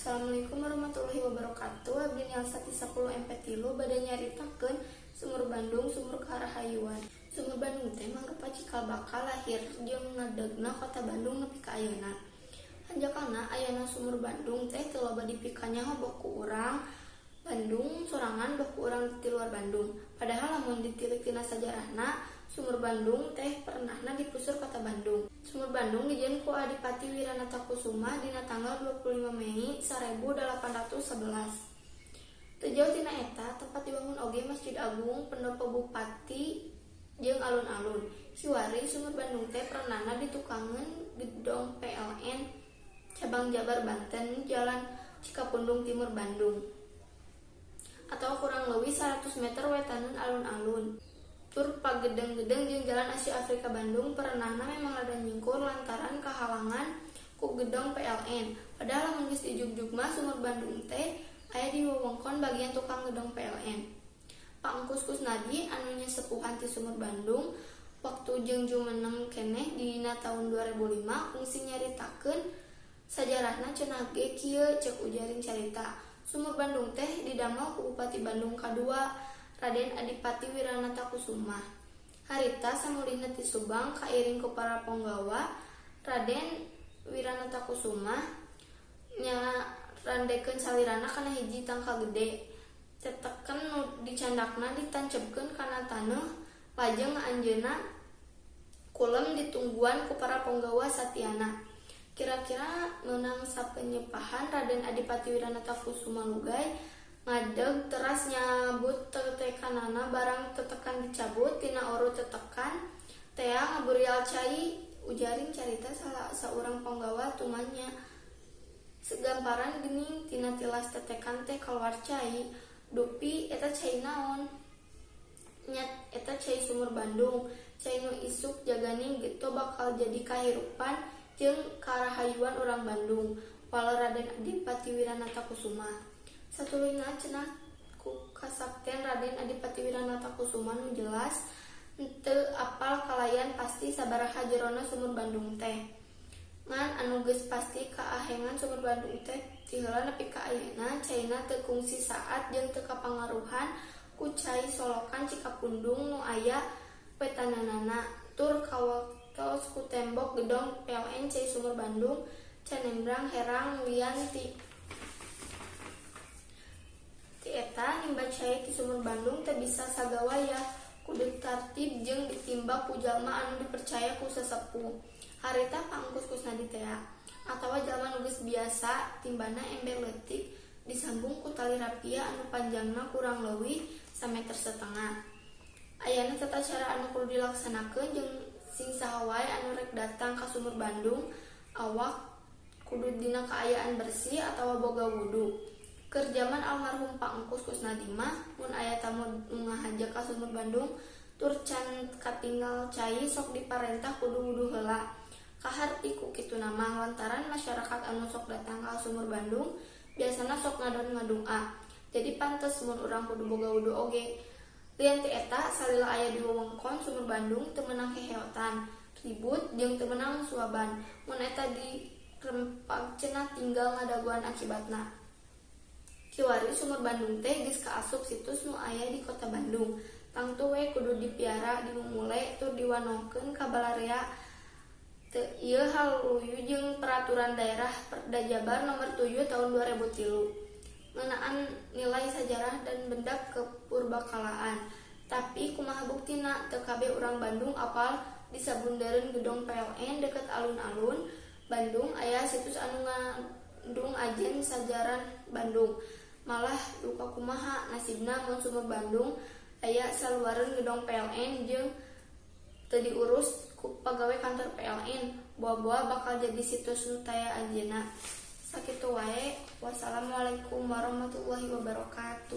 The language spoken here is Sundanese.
Assalamualaikum warahmatullahi wabarakatuh. Abdi Nielsa ti 10 MP3 bade nyaritakeun Sumur Bandung, sumur karahayuan. Sumur Bandung teh mangrupa cikal bakal lahir jeung ngadegna Kota Bandung nepi ka ayeuna. Hanjakalna, ayana Sumur Bandung teh teu loba dipikanyaho boh ku urang Bandung sorangan, boh ku urang ti luar Bandung. Padahal lamun ditilik tina sajarahna, Sumur Bandung teh pernahna dipusur Kota Bandung. Sumur Bandung dijieun ku Adipati Wiranatakusumah dina tanggal 25 Mei 1811. Teu jauh tina eta tempat diwangun oge Masjid Agung, Pendopo Bupati jeung alun-alun. Kiwari Sumur Bandung teh pernahna ditukangeun Gedong PLN Cabang Jabar Banten, Jalan Cikapundung Timur, Bandung, atawa kurang leuwih 100 meter wetaneun alun-alun. Tur pagedeng-gedeng jeung Jalan Asia Afrika Bandung perenahna memang rada nyingkur lantaran kahalangan ku Gedong PLN. Padahal lamun geus dijugjug mah, Sumur Bandung teh aya di wewengkon bagian tukang Gedong PLN. Pak Engkus Kusnadi anu nyesepuhan ti Sumur Bandung waktu jeung jumeneng keneh dina taun 2005 kungsi nyaritakeun sajarahna. Cenah ge kieu ceuk ujaring carita. Sumur Bandung teh didamel ku Bupati Bandung kadua, Raden Adipati Wiranatakusumah. Harita samulihna ti Subang kairing ku para ponggawa, Raden Wiranatakusumah nyarandekeun salirana kana hiji tangkal gede. Teteken nu dicandakna ditancebkeun kana taneuh, lajeng anjeunna kulem ditungguan ku para ponggawa satiana. Kira-kira meunang sapenyepahan, Raden Adipati Wiranatakusumah lugay ngadeg teras nyabut tetekanana. Barang tetekan dicabut, tina orut tetekan tea ngaburial cai, ujaring carita salah saurang ponggawa. Tumanya segamparan geuning, tina tilas tetekan teh kaluar cai. Dupi eta cai naon? Nya eta cai Sumur Bandung, cai nu isuk jagani geto bakal jadi kahirupan jeung karahayuan urang Bandung, waler Raden Adipati Wiranatakusumah. Satuluyna cenah ku kasakten Raden Adipati Wiranatakusumah nu jelas henteu apal kalayan pasti sabaraha jerona Sumur Bandung teh. Ngan anu geus pasti, kaahengan Sumur Bandung teh ti heula nepi ka ayeuna caina teu kungsi saat jeung teu kapangaruhan ku cai Solokan Cikapundung nu aya wetananana tur kawatos ku tembok Gedong PLN. Cai Sumur Bandung can nembrang herang lian ti eta. Nimba cai ti Sumur Bandung teu bisa sagawayah, kudu tartib jeung ditimba ku jalma anu dipercaya ku sesepuh, harita Pak Engkus Kusnadi tea, atawa jalma nu geus biasa timbana. Ember leutik disambung ku tali rapia anu panjangna kurang leuwih 1,5 meter. Ayana tata cara anu kudu dilaksanakeun jeung sing saha wae anu rek datang ka Sumur Bandung awak kudu dina kaayaan bersih atawa boga wudu. Keur jaman almarhum Pak Engkus Kusnadi mah, mun aya tamu nu ngahaja ka Sumur Bandung tur can katinggal cai, sok diparentah kudu wudu heula. Kaharti ku kituna mah lantaran masyarakat anu sok datang ka Sumur Bandung biasana sok ngadon ngadunga, jadi pantes mun urang kudu boga wudu oge. Lian ti eta, salila aya di wewengkon Sumur Bandung teu meunang heheotan, ribut, jeung teu meunang suaban. Mun eta dirempag cenah tinggal ngadagoan akibatna. Kiwari Sumur Bandung teh geus kaasup situs nu aya di Kota Bandung, tangtu we kudu dipiara, dimumule, tur diwanohkeun ka balarea. Ieu hal luyu jeung Peraturan Daerah Perda Jabar Nomor 7 Tahun 2003 ngeunaan nilai sajarah dan benda kepurbakalaan. Tapi kumaha buktina? Teu kabeh urang Bandung apal di sabundereun Gedong PLN deket alun-alun Bandung aya situs anu ngandung ajen sajarah Bandung. Malah duka kumaha nasibna mun Sumur Bandung aya saluareun Gedong PLN jeung teu diurus ku pagawe kantor PLN? Boa-boa bakal jadi situs nu taya ajenna. Sakitu wae, wassalamualaikum warahmatullahi wabarakatuh.